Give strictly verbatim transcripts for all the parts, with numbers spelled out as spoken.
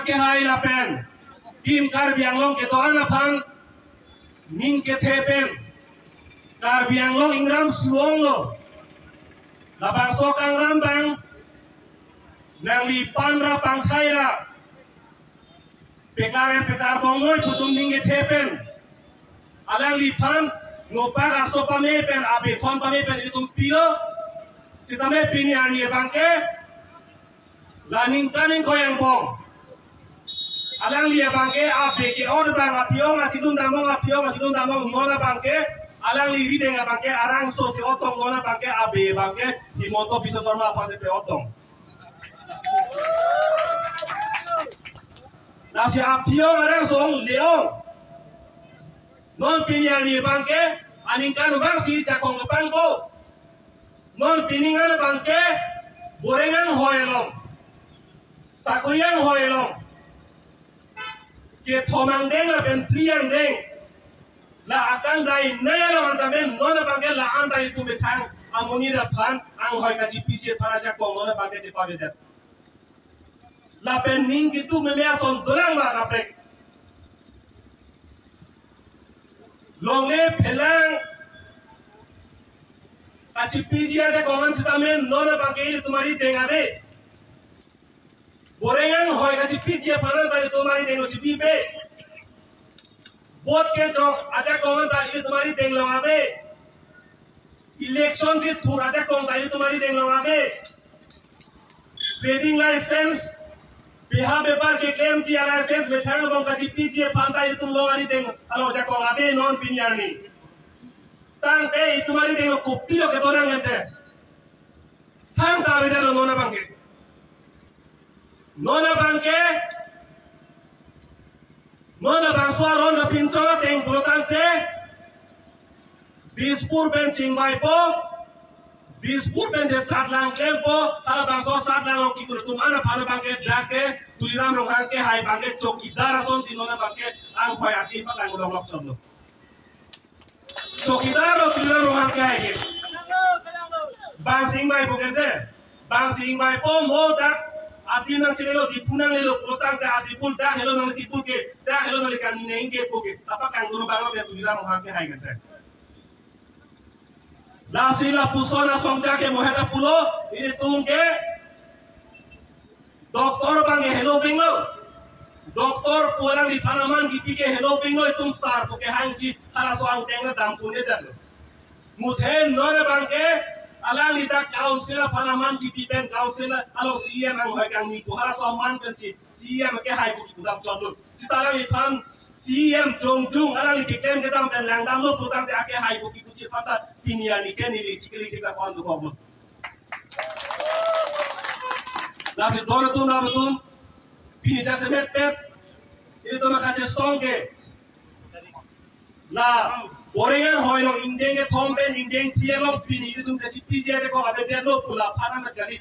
Kehai lapen Team Karbi Anglong kedo-an aphan ning kethe pen Karbi Anglong ingram suong lo. Labangso kangram abang nangliphan ra pangthai ra peklar peklar bongnoi pu atum ning kethe pen alangliphan nopak aso pame pen, abethon pame pen itum pilo. Sitame pini arni abangke la ningkan ingkoi angbong alangli abangke abe ke-ot abang apiyong asilun damong, apiyong asilun damong, non abangke alangli rideng abangke arangso si otong, non abangke abe abangke Himanta Biswa Sarma aphan si pe-otong. Lasi apiyong arangso ong le-ong. Non pini arni abangke aningkan abang si jakong kepangpo. Non pini ngan abangke boreng anghoi along, sakori anghoi along, kethom angdeng lapen phli angdeng, la akang dai nai along anta men non abangke la anta itum methang amonit aphan anghoi kachipiji aphan ajakong non abangke chepavedet. Lapen ning kitu meme ason dolang ma kaprek. Longle phelang kachipiji ajakong an sitame non abangke ilitum arideng ave. Boreng anghoi kachipiji aphan anta ilitum arideng lo chipipe. Vote kejok ajakong anta ilitum arideng along ave. Election kethur ajakong ta ilitum arideng along ave. Trading license, beha bepar keklemji alicense methang angbong kachipiji aphan ta ilitum along arideng along ajakong ave non pini arni. Tangte itum arideng along kopilo kedo nang ente. Thangta avedetlo non abangke. Non abangke, non abangso aron kapinchong ateng pulo tangte, Dispur pen chingvaipo, Dispur pen je satlang klempo, halabangso satlang along kikul atum an aphan abangke dak ke Tuliram Ronghang kehai abangke chowkidar ason si non abangke anghoi ati patang ulong lok chomlo. Chowkidar lo Tuliram Ronghang kehai ke. Bang si ingvaipo kente. Bang si ingvaipo mo dak ati nangchelelo, Diphu nanglelo pulo tangte ati pul dak helo nang Diphu ke, dak helo nang ikan nine ingke pu ke. Tapa kangdun abang lo ke Tuliram Ronghang kehai kente. Lasi lapuson asong jake mohet apulo, ilitum ke doctor abangke helo venglo. Doctor pu alangliphan aman kipi ke helo venglo, itum sar pu kehangji halaso angdeng na dam pune dan lo. Muthe non abangke alangli dak council aphan aman kipi pen council along C E M anghoi kangni pu halaso aman pensi C E M kehai pu kipu dam chotlo. Sita alangliphan C E M jongjung alangli keklem kedam pen langdamlo pulo tangte akehai pu kipuji aphan ta pini arni ke neli chikili kita pon dokoklo. Lasi don atum ram atum, pini jasemet pet ilitum akachesong ke la boreng anghoi along ingdeng kethom pen ingdeng phli along pini ilitum kachipiji ajakong avedetlo pu la phan amat kali.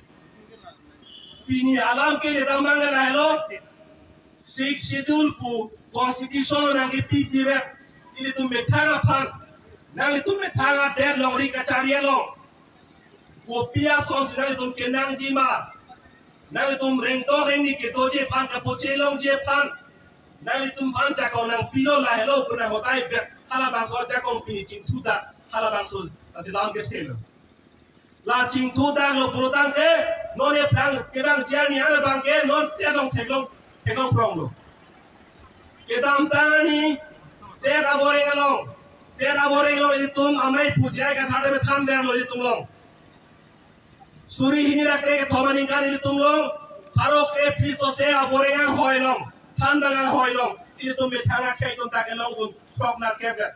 Pini alam ke ledam abang lahelo. Sixth Schedule pu constitution lo nangkepi direct ilitum methang aphan. Nanglitum methang adet longri kachari along kopi ason si nanglitum kenangji ma? Nanglitum rengdok rengni kedoji aphan, kapoche longji aphan nanglitum aphan jakong nangpilo, lahelo pu nang hotai vet. Halabangso ajakong pini chingthudak, halabangso asi lam kethelo. La chingthudak lo pulo tangte, non ephrang kevang jar ni halabangke non tet along theklong, theklong prong lo. Kedamtang arni tet aboreng along, tet aboreng along ilitum amei pu J I Kathar ta methan ber lo ilitum along. Suri hini ra kre kethom aningkan ilitum along pharo kre phli sose aboreng anghoi along, thanbang anghoi along ilitum methang akhei atum ta kelongdun throk nat kep vet.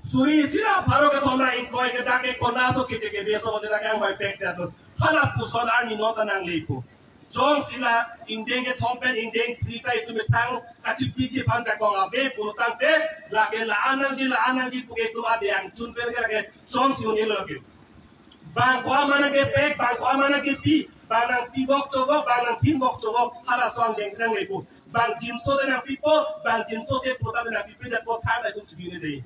Suri isi ra pharo kethom ra ingkoi ke dak ke konat aso keche kebe aso mote dak ke anghoi pekdet lo. Halapuson arni non ta nanglepo. Jongsi la ingdeng kethom pen ingdeng phli ta itum methang kachipiji aphan jakong ave pulo tangte, lake la-an nangji, la-an nangji pu ke itum ade angchun pen ke lake jongsi un-elo lake. Bang ko-an ma nangkepek, bang ko-an ma nangkepi, bang nangpivok chovok, bang nangpinvok chovok, halaso angdeng si nanglepo. Bang jinso te nangpipo, bang jinso se pulo tangte nangpipedetpo, thang ta itum chikine dei.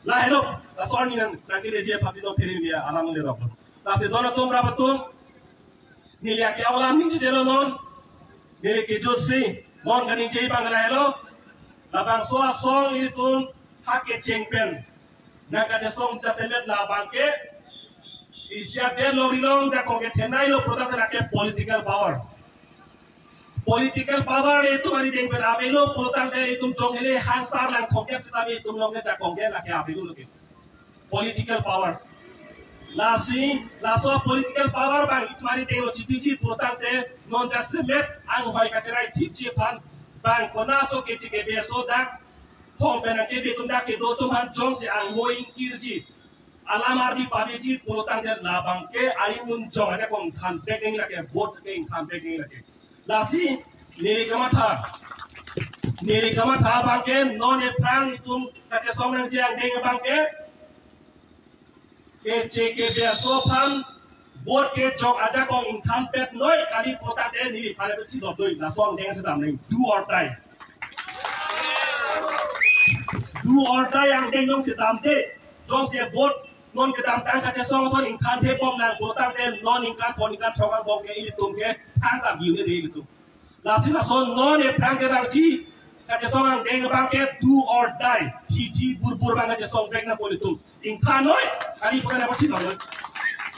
Lahelo, laso arni nang, nangkereji aphan si non phere media alam lerok lo. Lasi don atum ram atum, neli ake alam ningje jelo non. Neli kejut si, non kaningje abang lahelo. Labangso asong ilitum ha kecheng pen nangkachesong jasemet labang ke isi adet longri long jakong ke thenai lo pulotangte lake political power. Political power itum arideng pen avelo pulotangte itum jong hele hangsar langthok-et sitame itum along ke jakong ke lake avelo lo ke political power. Lasi, laso political power abang itum arideng lo chipiji pulotangte non jasemet anghoi kacherai thipji aphan bang konatso keche kebe aso dak hong pen nangkebe atum dak kedo atum aphan jongsi anghoi ingkirji, alam ardi paveji pulotangte labang ke ari mun jong ajakong thanpek nangji lake, vote ke thanpek nangji lake. Lasi neli kamatha, neli kamatha abang ke non ephrang itum kachesong nangji angdeng abang ke keche kebe aso aphan vote kejok ajakong ingthanpet noi kali pulotangte neli pale pesi dot doi laso angdeng si dam nang, do or die. Do or die angdeng jongsi damde, jongsi vote non kedamtang kachesong ason ingthanthe bom nang pulotangte non ningkan pon ningkan throk angbong ke ilitum ke thang ta view ne de ilitum. Lasi lason non ephrang ke bangji kachesong angdeng abang ke do or die. Thithe burbur abang kachesong vek nangpo ilitum. Ingthan noi, kali pulotangte pachit noi.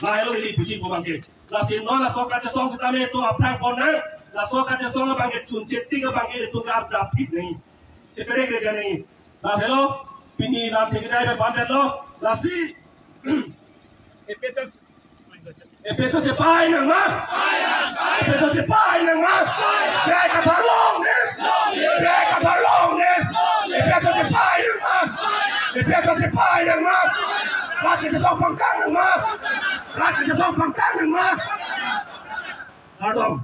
Lahelo ili puji pu abang ke. Lasi non laso kachesong sitame itum aphrang pon nang, laso kachesong abang ke chunche tik abang ke itum ke arjap thik nangji. Chekerek rega nangji. Lahelo, pini lamthe kejai pen bandetlo. Lasi APHLC, APHLC pahai nangma? APHLC pahai nangma? J I Kathar long live! J I Kathar long live! APHLC pahai nangma? APHLC pahai nangma? Rat kachesong pangtang nangma? Rat kachesong pangtang nangma? Kardom.